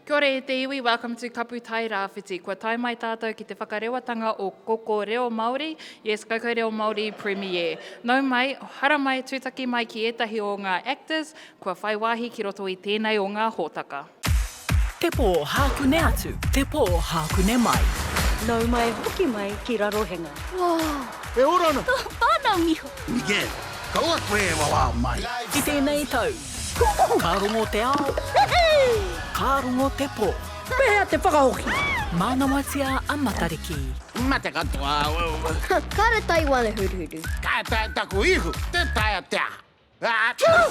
Kia ora e te iwi, welcome to Kapu Tai Rāwhiti. Kua tae mai tātou ki te whakarewatanga o Koko Reo Māori, yes, Koko Reo Māori Premiere. Nau mai, haramai, tūtaki mai ki ētahi o ngā actors kua whai wāhi ki roto i tēnei o ngā hōtaka. Te pō hākune atu, te pō hākune mai. Nau mai hoki mai ki Rarohenga. E ora ana. Tō whānau niho. Miguel, kaua koe e wawao mai. I tēnei tau. Ka rongo te ao, ka rongo te pō. Pēhea te whakahoki? Mānawatia a Matariki. Mate katoa au. Kare Taiwana huruhuru. Ka taea taku ihu, tē taea te aha.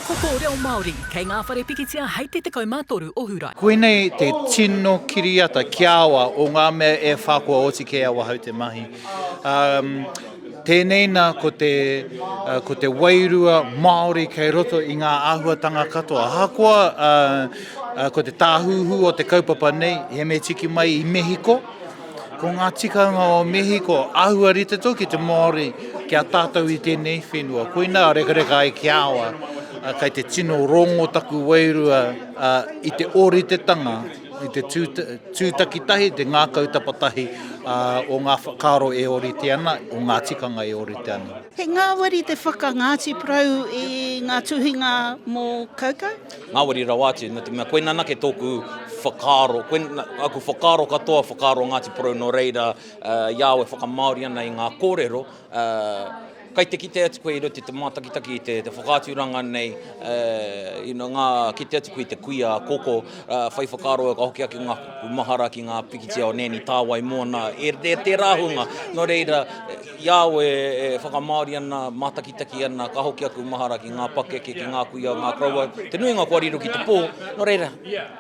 Ko tō reo Māori kei ngā whare pikitia hei te 13 o Hurae. Koinei te tino kiriata ki a au o ngā mea e wha kua oti kē awahau te mahi. Um, Tēnei nā ko te, ko te wairua Māori kei roto i ngā āhuatanga katoa. Ahakoa ko te tāhuhu o te kaupapa nei, he mea tiki mai i Mehiko, ko ngā tikanga o Mehiko āhua rite tonu ki te Māori ki a tātou i tēnei whenua. Koinā rekareka ai ki a au, kei te tino rongo taku wairua i te ōritetanga i te tūtaki tahi, te ngākau tapatahi o ngā whakaaro e ōrite ana, o ngā tikanga e ōrite ana. He ngāwari te whaka Ngāti Porou i ngā tuhinga mō Kaukau? Ngāwari rawa atu, nō te mea koina anake tōku whakaaro, koina, aku whakaaro katoa whakaaro Ngāti Porou nō reira i a au e whakamāori ana i ngā kōrero, Kai te kite atu koe i roto i te mātakitaki i te whakaaturanga nei, you know, ngā, kite atu koe i te kuia a Koko, whai whakaaro au ka hoki ake ngā kupu mahara ki ngā pikitia o Nanny Tāwai Moana, e, e tērā hunga. Nō reira, i a au e, e whakamāori ana, mātakitaki ana, ka hoki aku mahara ki ngā pakeke, ki ngā kuia, ngā koroua, te nuinga kua riro ki te pō, nō reira,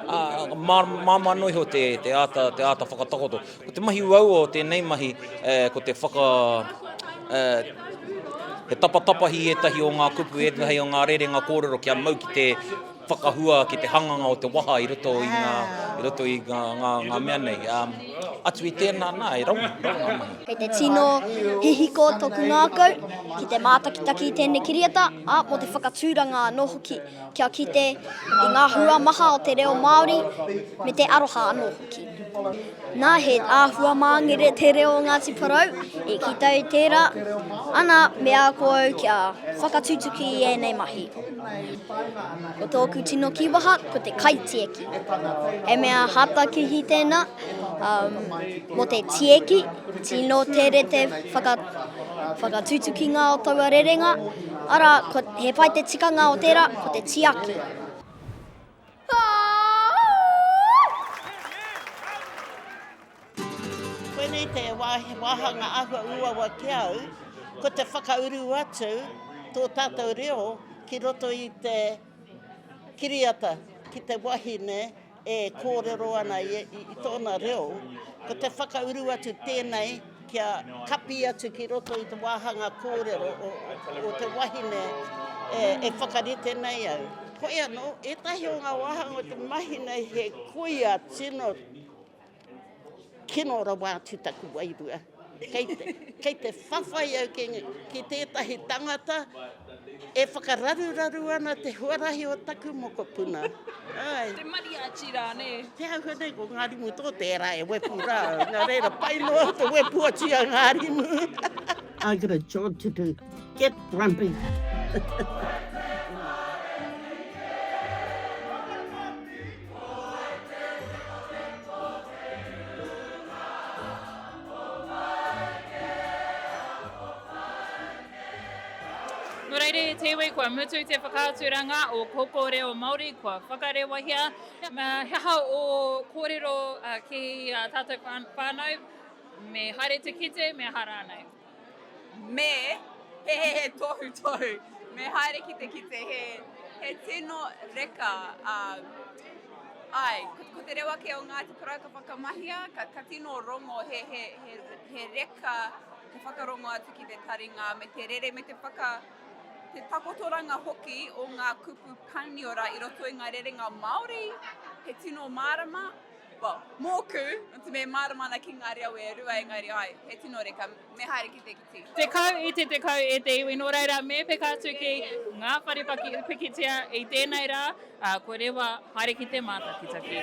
ā, māmā noa iho te, te āta, te āta whakatakoto. Ko te mahi uaua o tēnei mahi, ko te whaka, he tapatapahi ētahi o ngā kupu, ētahi o ngā rerenga kōrero kia mau ki te whakahua, ki te hanganga o te waha i roto i ngā, i roto i ngā, ngā, ngā mea nei. Atu i tēnā, nā, e rawa, rawa ngā mahi. Kei te tino hihiko tōku ngākau ki te mātakitaki i tēnei kiriata, ā, mō te whakatūranga anō hoki, kia kite i ngā hua maha o te reo Māori me te aroha anō hoki. Nā, he āhua māngere te reo o Ngāti Porou, i kite au tērā, ana, me ako au kia whakatutuki i ēnei mahi. Ko tōku tino kīwaha, ko te kaitieki. He mea hātakihi tēnā, um, mō te tieki, tino tere te whaka, whakatutukinga o taua rerenga, arā, ko, he pai te tikanga o tērā, ko te tiaki. Koinei te wāhanga āhua uaua ki a au, ko te whakauru atu tō tātou reo ki roto i te kiriata, ki te wahine e kōrero ana i tōna reo, ko te whakauru atu tēnei kia kapi atu ki roto i te wāhanga kōrero o te wahine e whakarite nei au. Hoi anō, ētahi o ngā wāhanga o te mahi nei he koia tino kino rawa atu taku wairua. Kei te, kei te whawhai au ki, ki tētahi tangata e whakararuraru ana te huarahi o taku mokopuna. Ai. Te mariachi rā, nē? Te āhua nei ko Ngārimu tō tērā e wepu rā. Nā reira, pai noa te wepu atu i a Ngārimu. I got a job to do. Get grumpy. Nō reira e te iwi, kua mutu te whakaaturanga o Koko Reo Māori, kua whakarewahia. He aha ō kōrero ki a tātou whānau, me haere te kite, me aha rānei? Me, he he he tohutohu, me haere ki te kite, he, he tino reka, um, ai, ko, ko te reo ake o Ngāti Porou ka whakamahia, ka, ka tino rongo he, he, he, he reka te whakarongo atu ki te taringa me te rere me te whaka, te takotoranga hoki o ngā kupu Paniora i roto i ngā rerenga Māori, he tino mārama, well, mōku, nō te mea e mārama ana ki ngā reo e rua, engari ai, he tino reka, me haere ki te kiti. 10 i te 10 e te iwi, nō reira me peka atu ki ngā whare pikitia i tēnei rā, ā, kua rewa haere ki te mātakitaki.